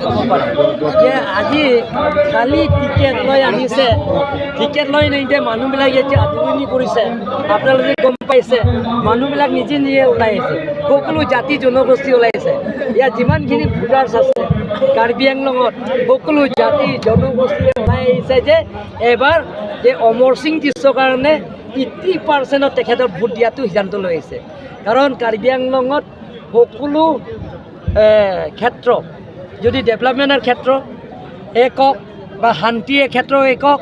ক'ব পাৰে যে আজি খালি টিকেট লৈ আনিছে। টিকেট লৈ নিওঁতে মানুহবিলাক এতিয়া আদৰণি কৰিছে। আপোনালোকে গম পাইছে, মানুহবিলাক নিজে নিজে ওলাই আহিছে। সকলো জাতি জনগোষ্ঠী ওলাই আহিছে। ইয়াত যিমানখিনি ভোটাৰ্ছ আছে কাৰ্বি আংলঙত, সকলো জাতি জনগোষ্ঠীয়ে ওলাই আহিছে যে এবাৰ যে অমৰ সিং টিছ'ৰ কাৰণে 80%ত তেখেতক ভোট দিয়াটো সিদ্ধান্ত লৈ আহিছে। কাৰণ কাৰ্বি আংলঙত সকলো ক্ষেত্ৰ, যদি ডেভেলপমেণ্টৰ ক্ষেত্ৰ একক বা শান্তিৰ ক্ষেত্ৰ একক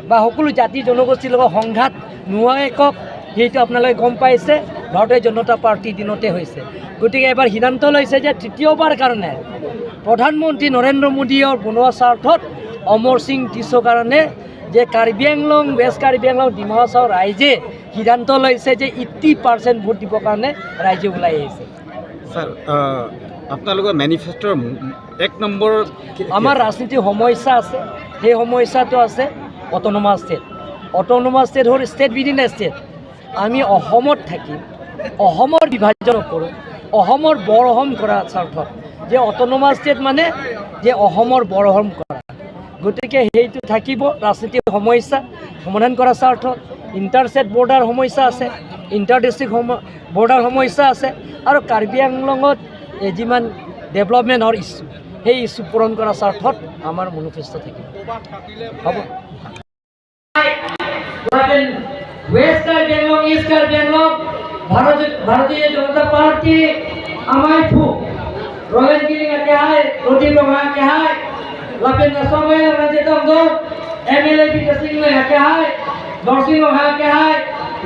বা সকলো জাতি জনগোষ্ঠীৰ লগত সংঘাত নোহোৱা একক, সেইটো আপোনালোকে গম পাইছে, ভাৰতীয় জনতা পাৰ্টীৰ দিনতে হৈছে। গতিকে এবাৰ সিদ্ধান্ত লৈছে যে তৃতীয়বাৰ কাৰণে প্ৰধানমন্ত্ৰী নৰেন্দ্ৰ মোদীৰ বনোৱা স্বাৰ্থত অমৰ সিং টিছ'ৰ কাৰণে যে কাৰ্বি আংলং, ৱেষ্ট কাৰ্বি আংলং, ডিমা হাছাও ৰাইজে সিদ্ধান্ত লৈছে যে 80% ভোট দিবৰ কাৰণে ৰাইজে ওলাই আহিছে। ছাৰ, আপোনালোকৰ মেনিফেষ্ট'ৰ এক নম্বৰ কি আমাৰ আছে? ৰাজনীতিৰ সমস্যা আছে। সেই সমস্যাটো আছে অট'নমাছ ষ্টেট। অট'নমাছ ষ্টেট হ'ল ষ্টেট উইদিন এ ষ্টেট। আমি অসমত থাকিম, অসমৰ বিভাজন নকৰোঁ, অসমৰ বৰ অসম কৰা স্বাৰ্থত যে অট'নমাছ ষ্টেট মানে যে অসমৰ বৰ অসম কৰা। গতিকে সেইটো থাকিব। ৰাজনীতিৰ সমস্যা সমাধান কৰাৰ স্বাৰ্থত ইণ্টাৰ ষ্টেট বৰ্ডাৰ সমস্যা আছে, ইণ্টাৰ ডিষ্ট্ৰিক্ট বৰ্ডাৰ সমস্যা আছে আৰু কাৰ্বি আংলঙত এই যিমান ডেভেলপমেণ্টৰ ইছ্যু, সেই ইছ্যু পূৰণ কৰাৰ স্বাৰ্থত আমাৰ মেনিফেষ্ট থাকিব। হ'ব। West Karbi Anglong, east Karbi Anglong, ভাৰতীয় জনতা পাৰ্টি আমাই ফু রোলেন কিলিং কেহাই রতি রঙা কেহাই লাপেন সময় রাজ্য এমএলএ বিকা সিং কেহাই নরসিংহ রঙা কেহাই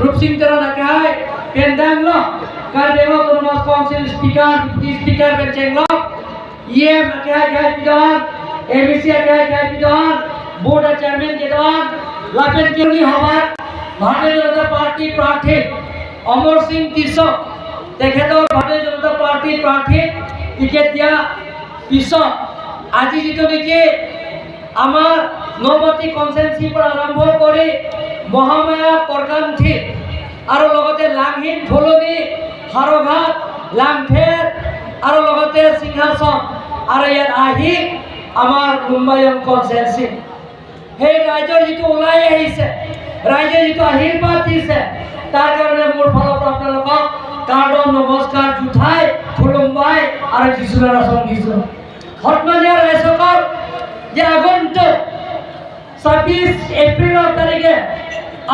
রূপসিং তেরন কেহাই পেন্দাং ল Karbi Anglong Autonomous Council Speaker, Deputy Speaker পেনচেং ল EM কেহাই কেহাই পিদন এমইসি কেহাই কেহাই পিদন বোর্ড চেয়ারম্যান কেদন লাপেন কিউনি সভাত ভাৰতীয় জনতা পাৰ্টীৰ প্ৰাৰ্থী অমৰ সিং টিছ, তেখেতৰ ভাৰতীয় জনতা পাৰ্টীৰ প্ৰাৰ্থীক টিকেট দিয়া পিছত আজি যিটো নেকি আমাৰ নমাটি কনষ্টিটুৱেঞ্চিৰ পৰা আৰম্ভ কৰি মহামায়া, কৰকান্থি আৰু লগতে লাংহিন, ফুলনি, হাৰঘাট, লাংফেৰ আৰু লগতে সিংহাসন আৰু ইয়াত আহি আমাৰ মুম্বাই কনষ্টিটুৱেঞ্চি, সেই ৰাইজৰ যিটো ওলাই আহিছে, ৰাইজে যিটো আশীৰ্বাদ দিছে, তাৰ কাৰণে মোৰ ফালৰ পৰা আপোনালোকক কাৰ্ডৰ নমস্কাৰ, জুঠাই খুলুম্বাই আৰু যিচুনাৰ আসন দিছোঁ। সন্মানীয় ৰাইজসকল, যে আগন্তুক 26 এপ্ৰিলৰ তাৰিখে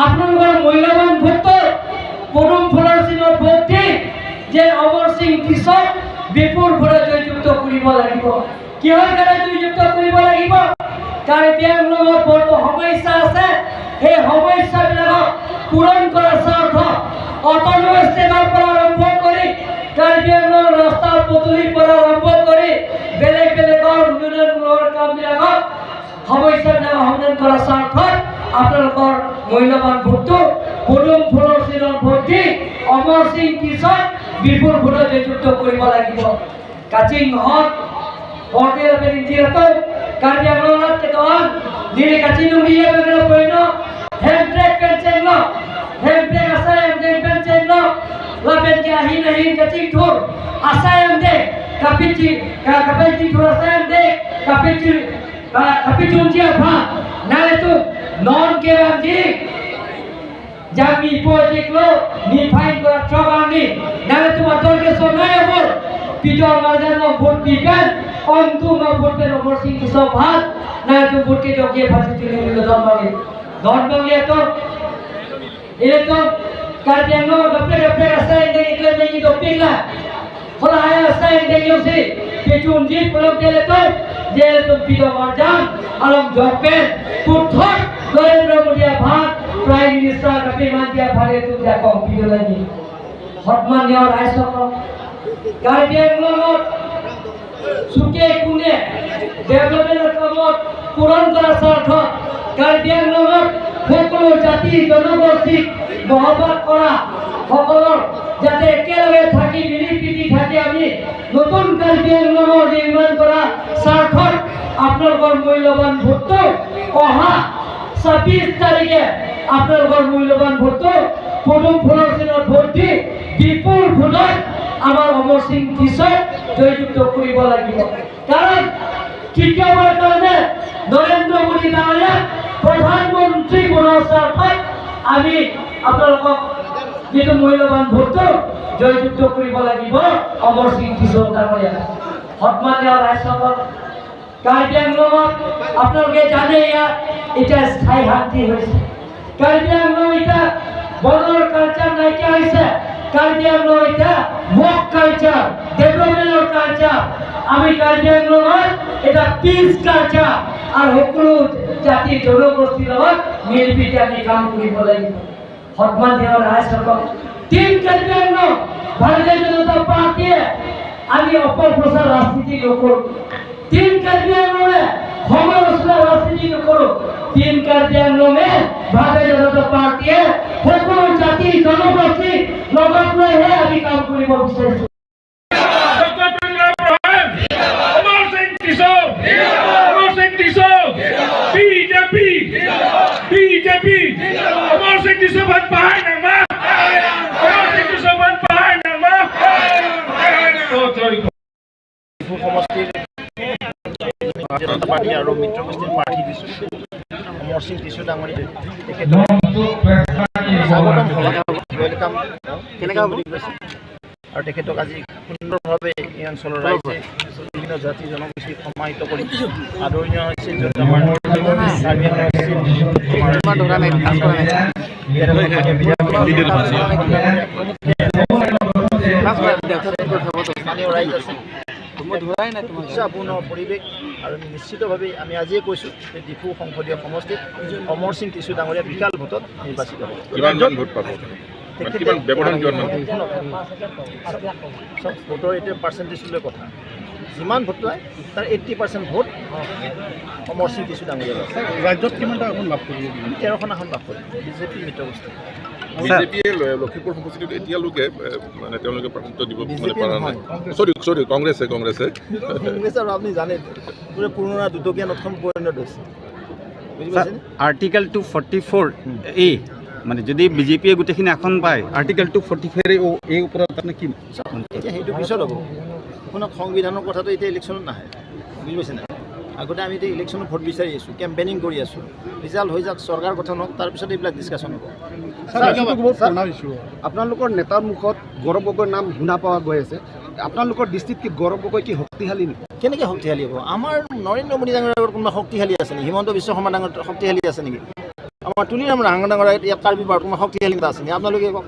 আপোনালোকৰ মূল্যৱান ভোটটো পদুম ফুলৰ চিনত ভোট দি যে অমৰ সিং টিছ'ক বিপুল ভোটত জয়যুক্ত কৰিব লাগিব। কিহৰ কাৰণে জয়যুক্ত কৰিব লাগিব? কাৰ্বি আংলঙত বহুতো সমস্যা আছে। সেই সমস্যাবিলাকক পূৰণ কৰাৰ স্বাৰ্থত অট'নমাছ ষ্টেটৰ পৰা আৰম্ভ কৰি কাৰ্বি আংলং ৰাস্তা পদূলিৰ পৰা আৰম্ভ কৰি বেলেগ বেলেগৰ উন্নয়নমূলক কামবিলাকক, সমস্যাবিলাক সমাধান কৰাৰ স্বাৰ্থত আপোনালোকৰ মূল্যৱান ভোটটো পদুম ফুলৰ চিনত ভোট দি অমৰ সিং টিছ'ক বিপুল ভোটত জয়যুক্ত কৰিব লাগিব। কাচিং হক Hotel Peninjirato, Karbi Anglong ketuan, diri kacing nungi ya bagaimana poino, hemtrek penceng lo, hemtrek asayam deng penceng lo, lapen ke ahin ahin kacing thur, asayam deng, kapici, kapici thur asayam deng, kapici, kapici unjia pha, nale tu non ke ramji, jami po jiklo, ni fain kora chobani, nale tu matol ke sonai amor, পিজর মারজান vote দিবেন অন্তু মা vote PAN Amar Singh সব ভাত না তো ভোটকে জগিয়ে ফাঁসি চলে গেল ধনবাগে ধনবাগে তো ini tu Karbi Anglong dope dope rasa yang dengan iklan yang doping lah kalau ayah rasa yang dengan si picun ji pulang tele tu jail tu pido marjan alam jopen puthot Narendra Modi ভাত prime minister কাপি মান দিয়া ভাৰে tu dia kong pido lagi সন্মানীয় ৰাইজসকল, কাৰ্বি আংলঙত চুকে কোণে ডেভেলপমেণ্টৰ কামত পূৰণ কৰাৰ স্বাৰ্থত কাৰ্বি আংলঙত সকলো জাতি জনগোষ্ঠীক বসবাস কৰা সকলৰ যাতে একেলগে থাকি মিলি প্ৰীতি থাকি আমি নতুন কাৰ্বি আংলঙৰ নিৰ্মাণ কৰা স্বাৰ্থত আপোনালোকৰ মূল্যৱান ভোটটো অহা 26 তাৰিখে আপোনালোকৰ মূল্যৱান ভোটটো পদুম ফুলৰ চিনত ভোট দি বিপুল ভোটত আমাৰ অমৰ সিং টিছ'ক জয়যুক্ত কৰিব লাগিব। কাৰণ তৃতীয়বাৰ কাৰণে নৰেন্দ্ৰ মোদী ডাঙৰীয়াক প্ৰধানমন্ত্ৰী বনোৱাৰ স্বাৰ্থত আমি আপোনালোকক যিটো মূল্যৱান ভোটটো জয়যুক্ত কৰিব লাগিব অমৰ সিং টিছৌ ডাঙৰীয়া। সন্মানীয় ৰাইজসকল, কাৰ্বি আংলঙত আপোনালোকে জানে, ইয়াত এতিয়া স্থায়ী শান্তি হৈছে। কাৰ্বি আংলং এতিয়া বনৰ কালচাৰ নাইকিয়া হৈছে। কাৰ্বি আংলং এতিয়া ৱৰ্ক কালচাৰ, ডেভেলপমেণ্টৰ কালচাৰ। আমি কাৰ্বি আংলঙত এটা পিচ কালচাৰ আৰু সকলো জাতি জনগোষ্ঠীৰ লগত মিলি প্ৰীতি আমি কাম কৰিব লাগিব। সন্মানীয় ৰাইজসকল, টীম কাৰ্বি আংলং ভাৰতীয় জনতা পাৰ্টীয়ে আমি অপপ্ৰচাৰ ৰাজনীতি নকৰোঁ। টীম কাৰ্বি আংলঙে সমালোচনা ৰাজনীতি নকৰোঁ। টীম কাৰ্বি আংলঙে, ভাৰতীয় জনতা পাৰ্টীয়ে সকলো জাতি জনগোষ্ঠী লগত লৈহে আমি কাম কৰিব বিচাৰিছোঁ। Dr. Tuliram Ronghang! Amar Singh Tisso! Amar Singh Tisso! BJP! BJP! Amar Singh Tisso ban pahai nang ma! Amar Singh Tisso ban pahai nang ma! Oh, sorry. Diphu সমষ্টিৰ জনতা পাৰ্টী আৰু মিত্ৰগোষ্ঠীৰ প্ৰাৰ্থী দিছোঁ অমৰ সিং টিছু ডাঙৰীয়া। তেখেতক স্বাগতম সভা, welcome কেনেকুৱা বুলি কৈছে আৰু তেখেতক আজি সুন্দৰভাৱে এই অঞ্চলৰ ৰাইজে, বিভিন্ন জাতি জনগোষ্ঠীক সমাহিত কৰি আদৰণীয় হৈছে, য'ত আমাৰ কাৰ্বি আংলং স্থানীয় ৰাইজ আছে। উৎসাহপূৰ্ণ পৰিৱেশ আৰু নিশ্চিতভাৱে আমি আজিয়ে কৈছোঁ যে ডিফু সংসদীয় সমষ্টিত অমৰ সিং টিছু ডাঙৰীয়া বিশাল ভোটত নিৰ্বাচিত হ'ব। কিমান ভোট পাব? তেখেতে কিমান ব্যৱধান, কিমান মান? শুনক, চব ভোটৰ এতিয়া পাৰ্চেণ্টেজলৈ কথা। যিমান ভোট পায়, তাৰ 80% ভোট অমৰ সিং টিছু ডাঙৰীয়া পাব। ৰাজ্যত কিমানটা আসন লাভ কৰিব? আমি 13খন আসন লাভ কৰিম বিজেপি মিত্ৰগোষ্ঠী। বিজেপিয়ে লখিমপুৰ সমষ্টিটোত এতিয়ালৈকে মানে তেওঁলোকে প্ৰাৰ্থিত্ব দিব মানে বিজেপি পৰা নাই। নহয়। চৰি চৰি, কংগ্ৰেছে কংগ্ৰেছে কংগ্ৰেছ। আৰু আপুনি জানে, পুৰা পুৰণা দুটকীয়া নোটখন পৰিণত হৈছে, বুজি পাইছেনে? আৰ্টিকেল 244A, মানে যদি বিজেপিয়ে গোটেইখিনি আসন পায়, আৰ্টিকেল 244 এই ওপৰত আপুনি কি? চাওক, এতিয়া সেইটো পিছত হ'ব। শুনক, সংবিধানৰ কথাটো এতিয়া ইলেকশ্যনত নাহে, বুজি পাইছে নাই? আগতে আমি এতিয়া ইলেকশ্যনত ভোট বিচাৰি আছোঁ, কেম্পেইনিং কৰি আছোঁ। ৰিজাল্ট হৈ যাওক, চৰকাৰ গঠন হওক, তাৰপিছত এইবিলাক ডিছকাশ্যন হ'ব। আপোনালোকৰ নেতাৰ মুখত গৌৰৱ গগৈৰ নাম শুনা পোৱা গৈ আছে। আপোনালোকৰ দৃষ্টিত কি গৌৰৱ গগৈ কি শক্তিশালী নেকি? কেনেকৈ শক্তিশালী হ'ব? আমাৰ নৰেন্দ্ৰ মোদী ডাঙৰীয়াৰ আগত কোনোবা শক্তিশালী আছে নেকি? হিমন্ত বিশ্ব শৰ্মা ডাঙৰ শক্তিশালী আছে নেকি? আমাৰ তুলিৰাম ৰাংহাং ডাঙৰীয়া ইয়াত কাৰ্বি পাহাৰত কোনোবা শক্তিশালী নেতা আছে নেকি? আপোনালোকে কওক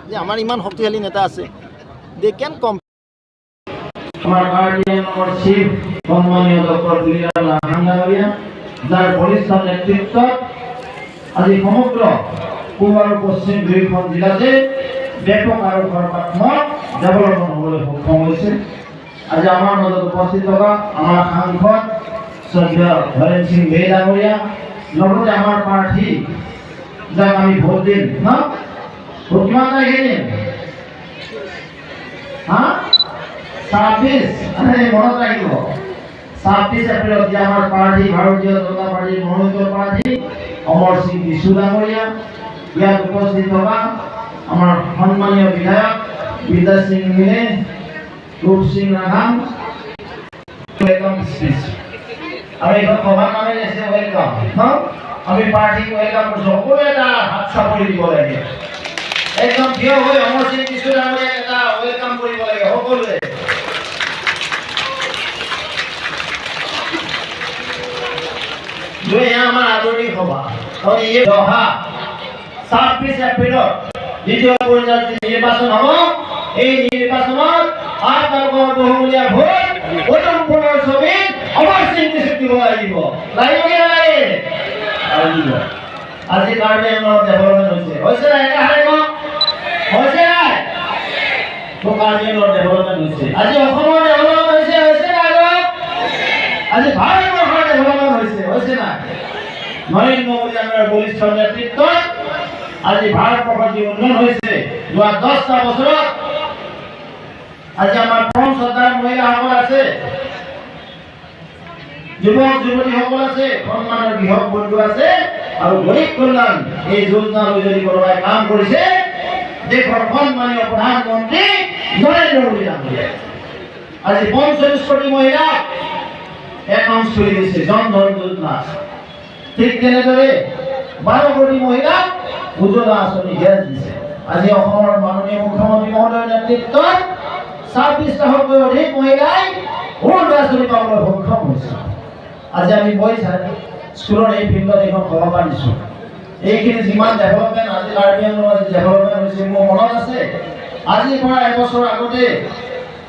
যে আমাৰ ইমান শক্তিশালী নেতা আছে, দে কেন কম। আমাৰ কাৰ্বি আংলঙৰ চিফ সন্মানীয় ডক্টৰ তুলিৰাম ৰাংহাং ডাঙৰীয়া, যাৰ বলিষ্ঠ নেতৃত্বত আজি সমগ্ৰ পূব আৰু পশ্চিম দুয়োখন জিলাতে ব্যাপক আৰু সৰ্বাত্মক ডেভেলপমেণ্ট হ'বলৈ সক্ষম হৈছে। আজি আমাৰ মাজত উপস্থিত থকা আমাৰ সাংসদ শ্ৰদ্ধেয় হৰেণ সিং বে ডাঙৰীয়া, লগতে আমাৰ প্ৰাৰ্থী, যাক আমি ভোট দিম ন? ভোট কিমান তাৰিখে দিম? হা, 26। মনত ৰাখিব, 26 এপ্ৰিলত যে আমাৰ প্ৰাৰ্থী, ভাৰতীয় জনতা পাৰ্টীৰ মনোনীত প্ৰাৰ্থী অমৰ সিং টিছু ডাঙৰীয়া, ইয়াত উপস্থিত থকা আমাৰ সন্মানীয় বিধায়ক বিদ্যা সিং মিলে, ৰূপ সিং ৰাংহাং, welcome speech. আৰু এইখন সভাৰ নামেই আছে welcome ন? আমি প্ৰাৰ্থীক welcome কৰিছোঁ। সকলোৱে এটা হাত চাপৰি দিব লাগে। একদম থিয় হৈ অমৰ সিং টিছু ডাঙৰীয়াক এটা welcome কৰিব লাগে সকলোৱে। এয়া আমাৰ আদৰণি সভা। আৰু এই অহা 26 এপ্ৰিলত দ্বিতীয় পৰ্যায়ৰ যি নিৰ্বাচন হ'ব, এই নিৰ্বাচনত আপোনালোকৰ বহুমূলীয়া ভোট পদুম ফুলৰ ছবিত অমৰ সিং টিছুক দিব লাগিব। লাগিব কি নালাগে? লাগিব। আজি কাৰ্বি আংলঙত ডেভেলপমেণ্ট হৈছে, হৈছে নাই? এটা হাৰে কওক, হৈছে নাই? তো কাৰ্বি আংলঙত ডেভেলপমেণ্ট হৈছে, আজি অসমৰ ডেভেলপমেণ্ট হৈছে, হৈছে নাই কওক? আজি ভাৰতবৰ্ষৰ ডেভেলপমেণ্ট হৈছে, হৈছে নাই? নৰেন্দ্ৰ মোদী ডাঙৰীয়াৰ বলিষ্ঠ নেতৃত্বত আজি ভাৰতবৰ্ষৰ যি উন্নয়ন হৈছে যোৱা 10টা বছৰত, আজি আমাৰ পৰম শ্ৰদ্ধাৰ মহিলাসকল আছে, যুৱক যুৱতীসকল আছে, সন্মানৰ কৃষক বন্ধু আছে আৰু গৰীব কল্যাণ এই যোজনা লৈ যদি কোনোবাই কাম কৰিছে, দেশৰ সন্মানীয় প্ৰধানমন্ত্ৰী নৰেন্দ্ৰ মোদী ডাঙৰীয়াই। আজি 45 কোটি মহিলাক একাউণ্ট খুলি দিছে, জন ধন যোজনা। ঠিক তেনেদৰে 12 কোটি মহিলাক উজ্জ্বলা আঁচনি, গেছ দিছে। আজি অসমৰ মাননীয় মুখ্যমন্ত্ৰী মহোদয়ৰ নেতৃত্বত 26 লাখতকৈ অধিক মহিলাই অৰুণোদয় আঁচনি পাবলৈ সক্ষম হৈছে। আজি আমি বইজ স্কুলৰ এই ফিল্ডত এইখন সভা পাতিছোঁ। এইখিনি যিমান ডেভেলপমেণ্ট, আজি কাৰ্বি আংলঙত আজি ডেভেলপমেণ্ট হৈছে, মোৰ মনত আছে, আজিৰ পৰা এবছৰ আগতে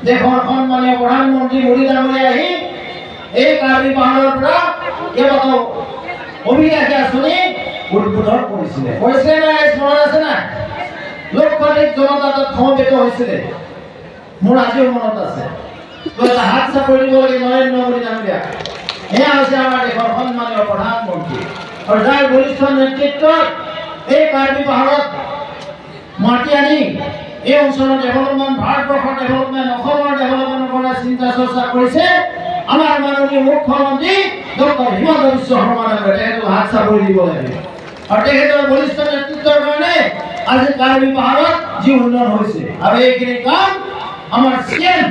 দেশৰ সন্মানীয় প্ৰধানমন্ত্ৰী মোদী ডাঙৰীয়া আহি এই কাৰ্বি পাহাৰৰ পৰা কেইবাটাও অভিলাষী আঁচনি উদ্বোধন কৰিছিলে। কৰিছিলে নাই? মনত আছে নাই? লক্ষাধিক জনতা তাত সমবেত হৈছিলে, মোৰ আজিও মনত আছে। তো এটা হাত চাপৰি দিব লাগে নৰেন্দ্ৰ মোদী ডাঙৰীয়া। এয়া হৈছে আমাৰ দেশৰ সন্মানীয় প্ৰধানমন্ত্ৰী আৰু যাৰ বলিষ্ঠ নেতৃত্বত এই কাৰ্বি পাহাৰত মাতি আনি এই অঞ্চলৰ ডেভেলপমেণ্ট, ভাৰতবৰ্ষৰ ডেভেলপমেণ্ট, অসমৰ ডেভেলপমেণ্টৰ পৰা চিন্তা চৰ্চা কৰিছে আমাৰ মাননীয় মুখ্যমন্ত্ৰী ডক্টৰ হিমন্ত বিশ্ব শৰ্মা ডাঙৰীয়া। তেখেতক হাত চাপৰি দিব লাগে। আৰু তেখেতৰ বলিষ্ঠ নেতৃত্বৰ কাৰণে আজি কাৰ্বি পাহাৰত যি উন্নয়ন হৈছে আৰু এইখিনি কাম আমাৰ চি এম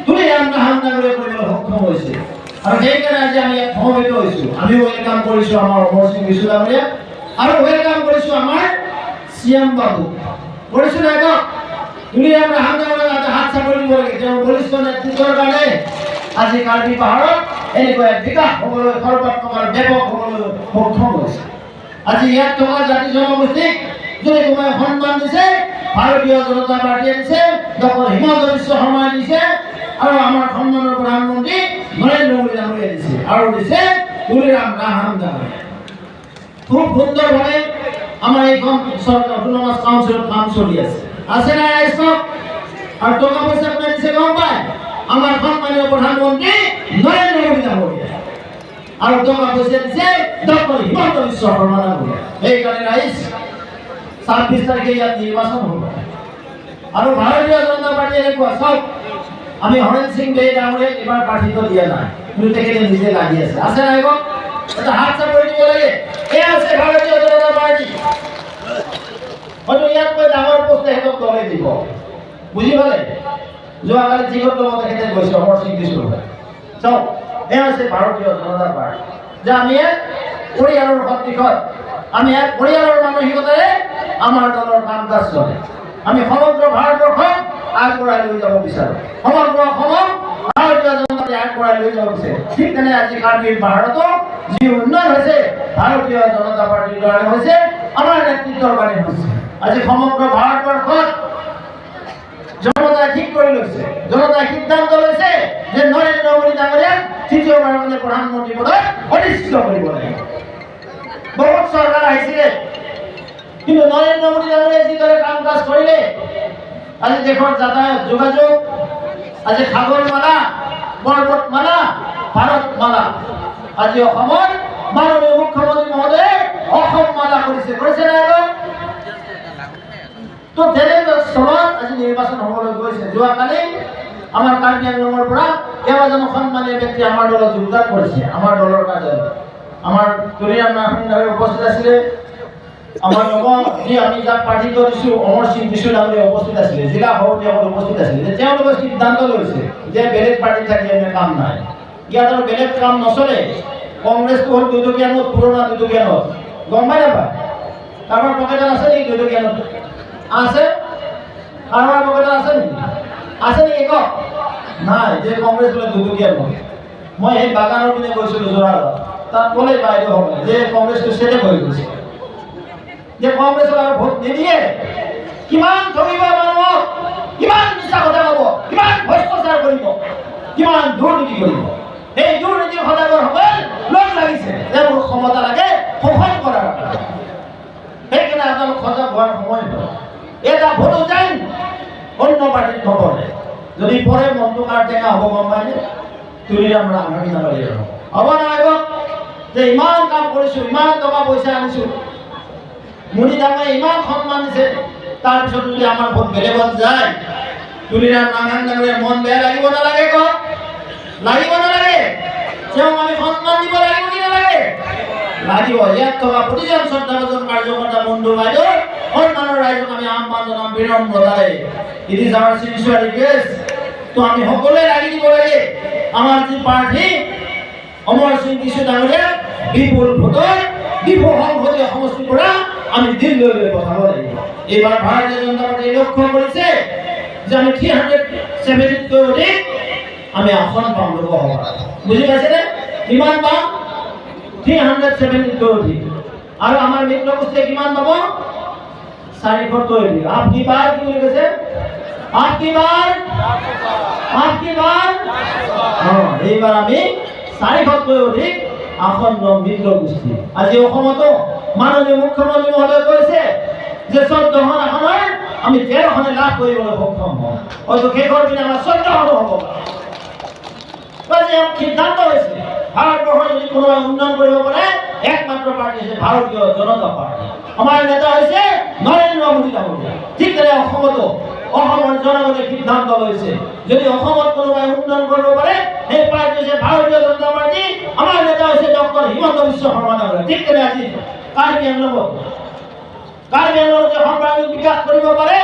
তুলিৰাম ৰাংহাং ডাঙৰীয়া কৰিবলৈ সক্ষম হৈছে। আৰু সেইকাৰণে আজি আমি ইয়াত সমবেত হৈছোঁ। আমিও welcome কৰিছোঁ আমাৰ অমৰ সিং টিছো ডাঙৰীয়া আৰু welcome কৰিছোঁ আমাৰ চি এম বাবু। কৰিছোঁ নাই কওক? তুলিৰাম ৰাংহাং ডাঙৰীয়াক এটা হাত চাপৰি দিব লাগে। তেওঁৰ বলিষ্ঠ নেতৃত্বৰ কাৰণে আজি কাৰ্বি পাহাৰত এনেকুৱা এক বিকাশ হ'বলৈ, সৰ্বাত্মক আৰু ব্যাপক হ'বলৈ সক্ষম হৈছে। আজি ইয়াত থকা জাতি জনগোষ্ঠীক যদি কোনোবাই সন্মান দিছে, ভাৰতীয় জনতা পাৰ্টীয়ে দিছে, ডক্টৰ হিমন্ত বিশ্ব শৰ্মাই দিছে আৰু আমাৰ সন্মানৰ প্ৰধানমন্ত্ৰী নৰেন্দ্ৰ মোদী ডাঙৰীয়াই দিছে আৰু দিছে তুলিৰাম ৰাংহাং ডাঙৰীয়াই। খুব সুন্দৰভাৱে আমাৰ এইখন চৰকাৰ অট'নমাছ কাউন্সিলত কাম চলি আছে। আছে নাই ৰাইজ কওক? আৰু টকা পইচা কোনে দিছে গম পায়? আমাৰ সন্মানীয় প্ৰধানমন্ত্ৰী নৰেন্দ্ৰ মোদী ডাঙৰীয়া আৰু টকা পইচা দিছে ডক্টৰ হিমন্ত বিশ্ব শৰ্মা ডাঙৰীয়া। সেইকাৰণে ৰাইজ, 26 তাৰিখে ইয়াত নিৰ্বাচন হ'ব আৰু ভাৰতীয় জনতা পাৰ্টীয়ে এনেকুৱা, চাওক, আমি হৰেণ সিং বে ডাঙৰীয়াক এইবাৰ প্ৰাৰ্থিত্ব দিয়া নাই, কিন্তু তেখেতে নিজে লাগি আছে। আছে নাই কওক? এটা হাত চাপৰি দিব লাগে। এয়া আছে ভাৰতীয় জনতা পাৰ্টী। হয়তো ইয়াতকৈ ডাঙৰ পোষ্ট তেখেতক দলে দিব, বুজি পালে? যোৱাকালি যিগত লগত তেখেতে গৈছে, অমৰ সিং টিছো। চাওক, এয়া হৈছে ভাৰতীয় জনতা পাৰ্টী যে আমি এক পৰিয়ালৰ সদৃশত, আমি এক পৰিয়ালৰ মানসিকতাৰে আমাৰ দলৰ কাম কাজ চলে। আমি সমগ্ৰ ভাৰতবৰ্ষক আগবঢ়াই লৈ যাব বিচাৰোঁ, সমগ্ৰ অসমক ভাৰতীয় জনতা পাৰ্টী আগবঢ়াই লৈ যাব বিচাৰে। ঠিক তেনে আজি কাৰ্বি পাহাৰতো যি উন্নয়ন হৈছে, ভাৰতীয় জনতা পাৰ্টীৰ কাৰণে হৈছে, আমাৰ নেতৃত্বৰ কাৰণে হৈছে। আজি সমগ্ৰ ভাৰতবৰ্ষত জনতাই ঠিক কৰি লৈছে, জনতাই সিদ্ধান্ত লৈছে যে নৰেন্দ্ৰ মোদী ডাঙৰীয়াক তৃতীয়বাৰৰ কাৰণে প্ৰধানমন্ত্ৰী পদত অধিষ্ঠিত কৰিব লাগিব। বহুত চৰকাৰ আহিছিলে, কিন্তু নৰেন্দ্ৰ মোদী ডাঙৰীয়াই যিদৰে কাম কাজ কৰিলে, আজি দেশৰ যাতায়াত, যোগাযোগ, আজি সাগৰমালা, পৰ্বতমালা, ভাৰতমালা, আজি অসমত মাননীয় মুখ্যমন্ত্ৰী মহোদয়ে অসম মালা কৰিছে। কৰিছে নাই আকৌ? তো তেনেকুৱা স্থলত আজি নিৰ্বাচন হ'বলৈ গৈছে। যোৱাকালি আমাৰ কাৰ্বি আংলঙৰ পৰা কেইবাজনো সন্মানীয় ব্যক্তি আমাৰ দলত যোগদান কৰিছে। আমাৰ দলৰ কাৰ্যালয়ত আমাৰ তুলিৰাম ৰাংহাং ডাঙৰীয়া উপস্থিত আছিলে, আমাৰ নৱ যি আমি যাক প্ৰাৰ্থিত্ব দিছোঁ অমৰ সিং টিছো ডাঙৰীয়া উপস্থিত আছিলে, জিলা সভাপতিসকল উপস্থিত আছিলে যে তেওঁলোকে সিদ্ধান্ত লৈছে যে বেলেগ পাৰ্টিত থাকি আমি কাম নাই, ইয়াত আৰু বেলেগ কাম নচলে। কংগ্ৰেছটো হ'ল দুটকীয়া নোট, পুৰণা দুটকীয়া নোট, গম পাই নাপায়? কাৰোবাৰ পকেটত আছে নেকি দুটকীয়া নোট? আছে? কাৰোবাৰ পকেটত আছে নেকি? আছে নেকি কওক? নাই। যে কংগ্ৰেছ বোলে দুটকীয়া নোট। মই সেই বাগানৰ পিনে গৈছিলোঁ যোৰহাটত, তাত ক'লে বাইদেউসকলে যে কংগ্ৰেছটো চেটেপ হৈ গৈছে, যে কংগ্ৰেছক আৰু ভোট নিদিয়ে। কিমান ঠগিব মানুহক, কিমান মিছা কথা ক'ব, কিমান ভ্ৰষ্টাচাৰ কৰিব, কিমান দুৰ্নীতি কৰিব। এই দুৰ্নীতিৰ সদাগৰসকল লগ লাগিছে, তেওঁলোকক ক্ষমতা লাগে শোষণ কৰাৰ কাৰণে। সেইকাৰণে আপোনালোক সজাগ হোৱাৰ সময় হ'ল। এটা ভোটো যেন অন্য পাৰ্টিত নপৰে। যদি পৰে, মনটো কাৰ টেঙা হ'ব গম পায়নে? তুলিৰাম ৰাংহাং ডাঙৰীয়াৰ হ'ব। হ'ব নহয় কওক? যে ইমান কাম কৰিছোঁ, ইমান টকা পইচা আনিছোঁ, মোদী ডাঙৰীয়াই ইমান সন্মান দিছে, তাৰপিছত যদি আমাৰ ভোট বেলেগত যায়, তুলিৰাম ৰাংহাং ডাঙৰীয়াৰ মন বেয়া লাগিব নালাগে কওক? লাগিব নালাগে? তেওঁক আমি সন্মান দিব লাগিব কি নালাগে? লাগিব। ইয়াত থকা প্ৰতিজন শ্ৰদ্ধাভাজন কাৰ্যকৰ্তা বন্ধু বাইদেউ, সন্মানৰ ৰাইজক আমি আহ্বান জনাম বিনম্ৰতাৰে। It is our sincere request. তো আমি সকলোৱে লাগি দিব লাগে। আমাৰ যি প্ৰাৰ্থী অমৰ সিং টিছু ডাঙৰীয়াক বিপুল ভোটত ডিফু সংসদীয় সমষ্টিৰ পৰা আমি দিল্লীলৈ পঠাব লাগিব। এইবাৰ ভাৰতীয় জনতা পাৰ্টীয়ে লক্ষ্য কৰিছে যে আমি 370তকৈ অধিক আমি আসন পাম লোকসভাত। বুজি পাইছেনে? কিমান পাম? 370তকৈ অধিক। আৰু আমাৰ মিত্ৰগোষ্ঠীয়ে কিমান পাব? 400তকৈ অধিক। अब की बार কি বুলি কৈছে? अब की बार, अब की बार। এইবাৰ আমি 400তকৈ অধিক আসন ল'ম মিত্ৰ গোষ্ঠী। আজি অসমতো মাননীয় মুখ্যমন্ত্ৰী মহোদয়ে কৈছে যে 14খন আসনৰ আমি 13খনে লাভ কৰিবলৈ সক্ষম হ'ম। হয়তো শেষৰ দিনা আমাৰ 14খনো হ'ব পাৰে। আজি সিদ্ধান্ত হৈছে, ভাৰতবৰ্ষৰ যদি কোনোবাই উন্নয়ন কৰিব পাৰে, একমাত্ৰ পাৰ্টি হৈছে ভাৰতীয় জনতা পাৰ্টি। আমাৰ নেতা হৈছে নৰেন্দ্ৰ মোদী ডাঙৰীয়া। ঠিক তেনে অসমতো অসমৰ জনগণে সিদ্ধান্ত লৈছে, যদি অসমত কোনোবাই উন্নয়ন কৰিব পাৰে, সেই পাৰ্টি হৈছে ভাৰতীয় জনতা পাৰ্টি। আমাৰ নেতা হৈছে ডক্টৰ হিমন্ত বিশ্ব শৰ্মা ডাঙৰীয়া। ঠিক তেনে আজি কাৰ্বি আংলঙত যে সৰ্বাংগীন বিকাশ কৰিব পাৰে,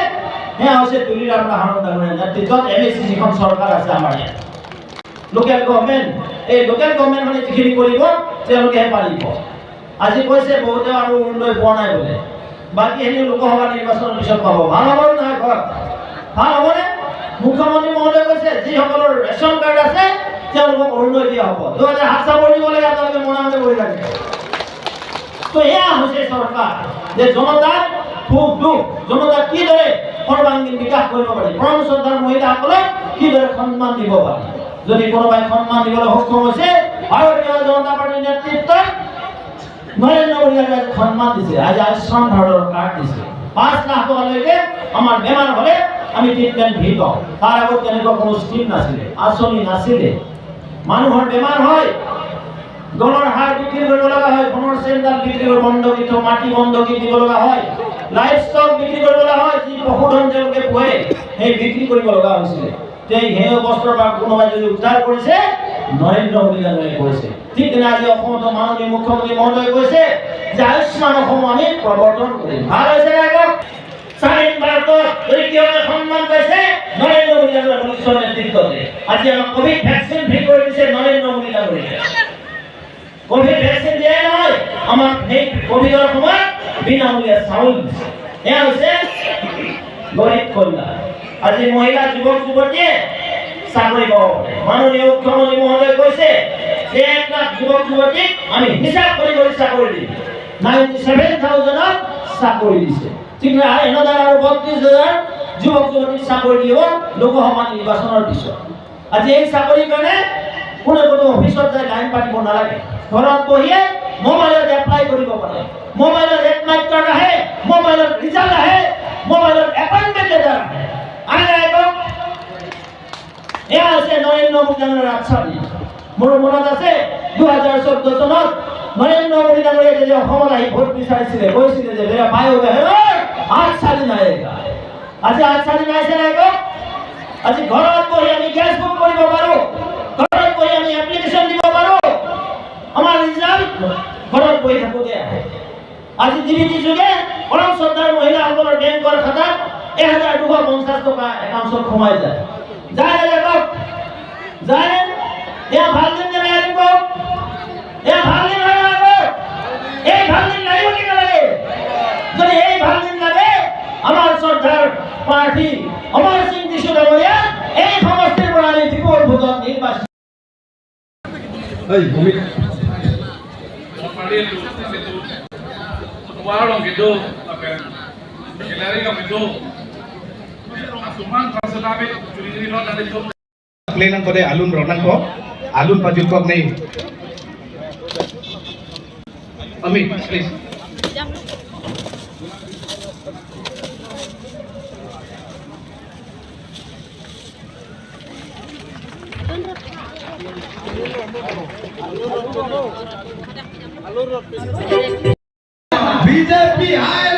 সেয়া হৈছে তুলিৰাম ৰাহন ডাঙৰীয়াৰ নেতৃত্বত এম.এ.চি যিখন চৰকাৰ আছে আমাৰ ইয়াত, লোকেল গভৰ্ণমেণ্ট, এই লোকেল গভৰ্ণমেণ্টখনে যিখিনি কৰিব তেওঁলোকেহে পাৰিব। আজি কৈছে বহুতে আৰু অৰুণোদয় পোৱা নাই বোলে, বাকীখিনি লোকসভা নিৰ্বাচনৰ পিছত পাব। ভাল হ'ব নহয় ঘৰত? ভাল হ'বনে? মুখ্যমন্ত্ৰী মহোদয়ে কৈছে যিসকলৰ ৰেচন কাৰ্ড আছে তেওঁলোকক অৰুণোদয় দিয়া হ'ব। 2000 হাত চাপৰি দিব লাগে, আপোনালোকে মনে মনে বহি থাকে। তো এয়া হৈছে চৰকাৰ, যে জনতাৰ সুখ দুখ, জনতাক কিদৰে সৰ্বাংগীন বিকাশ কৰিব পাৰি, পৰম শ্ৰদ্ধাৰ মহিলাসকলক কিদৰে সন্মান দিব পাৰি। যদি কোনোবাই সন্মান দিবলৈ সক্ষম হৈছে, ভাৰতীয় জনতা পাৰ্টীৰ নেতৃত্বত নৰেন্দ্ৰ মোদী আজি সন্মান দিছে। আজি আয়ুষ্মান ভাৰতৰ কাৰ্ড দিছে, 5 লাখ টকালৈকে আমাৰ বেমাৰ হ'লে আমি ট্ৰিটমেণ্ট ফ্ৰী পাওঁ। তাৰ আগত তেনেকুৱা কোনো স্কিম নাছিলে, আঁচনি নাছিলে। মানুহৰ বেমাৰ হয়, গলৰ হাৰ বিক্ৰী কৰিব লগা হয়, সোণৰ চেইনডাল বিক্ৰী কৰিব, বন্ধকী মাটি বন্ধকী দিব লগা হয়, লাইফ ষ্টক বিক্ৰী কৰিব লগা হয়, যি পশুধন তেওঁলোকে পোহে সেই বিক্ৰী কৰিব লগা হৈছিলে। সেই অৱস্থাৰ পৰা কোনোবাই যদি উদ্ধাৰ কৰিছে, নৰেন্দ্ৰ মোদী ডাঙৰীয়াই কৰিছে। ঠিক তেনে আজি অসমতো মাননীয় মুখ্যমন্ত্ৰী মহোদয়ে কৈছে যে আয়ুষ্মান অসম আমি প্ৰৱৰ্তন কৰিম। ভাল হৈছে নে আকৌ? স্বাধীন ভাৰতত যদি কিহলে সন্মান পাইছে, নৰেন্দ্ৰ মোদী ডাঙৰীয়াৰ বলিষ্ঠ নেতৃত্বতে। আজি আমাক কোভিড ভেকচিন ফ্ৰী কৰি দিছে নৰেন্দ্ৰ মোদী ডাঙৰীয়াই। কোভিড ভেকচিন দিয়াই নহয়, আমাক সেই কোভিডৰ সময়ত বিনামূলীয়া চাউল দিছে। এয়া হৈছে গৰীব কল্যাণ। আজি মহিলা যুৱক যুৱতীয়ে চাকৰি পাব পাৰে। মাননীয় মুখ্যমন্ত্ৰী মহোদয়ে কৈছে যে 1 লাখ যুৱক যুৱতীক আমি হিচাপ কৰি কৰি চাকৰি দিম। 97,000 চাকৰি দিছে। ঠিক এনেদৰে আৰু 32,000 যুৱক যুৱতীক চাকৰি দিব লোকসভা নিৰ্বাচনৰ পিছত। আজি এই চাকৰিৰ কাৰণে কোনো কোনো অফিচত যাই লাইন পাতিব নালাগে, ঘৰত বহিয়ে মোবাইলত এপ্লাই কৰিব পাৰে। মোবাইলত এডমিট কাৰ্ড আহে, মোবাইলত ৰিজাল্ট আহে, মোবাইলত এপইণ্টমেণ্ট লেটাৰ আহে। এয়া হৈছে নৰেন্দ্ৰ মোদী ডাঙৰীয়াৰ আচ্ছাদি। মোৰ মনত আছে 2014 চনত নৰেন্দ্ৰ মোদী ডাঙৰীয়াই যেতিয়া অসমত আহি ভোট বিচাৰিছিলে, কৈছিলে যে মেৰা ভাই বহেনৰ अच्छा दिन आएगा। আজি अच्छा दिन আহিছে নাই কওক? আজি ঘৰত বহি আমি গেছ বুক কৰিব পাৰোঁ, ঘৰত বহি আমি এপ্লিকেশ্যন দিব পাৰোঁ, আমাৰ ৰিজাল্ট ঘৰত বহি থাকোঁতে আহে। আজি ডিবিটি যোগে পৰম শ্ৰদ্ধাৰ মহিলাসকলৰ বেংকৰ খাতাত 1250 টকা একাউণ্টত সোমাই যায়। যায় নে কওক? যায়? এয়া ভাল দিন নে বেয়া দিন কওক? এয়া ভাল দিন হয় নহয় কওক? এই ভাল দিন লাগিব কি নালাগে? যদি এই ভাল দিন লাগে, আমাৰ শ্ৰদ্ধাৰ প্ৰাৰ্থী অমৰ সিং টিছু ডাঙৰীয়া এই সমষ্টিৰ পৰা আমি বিপুল ভোটত নিৰ্বাচিত। Play lang ko de alun ronang ko alun pajul ko nei Amit please. BJP high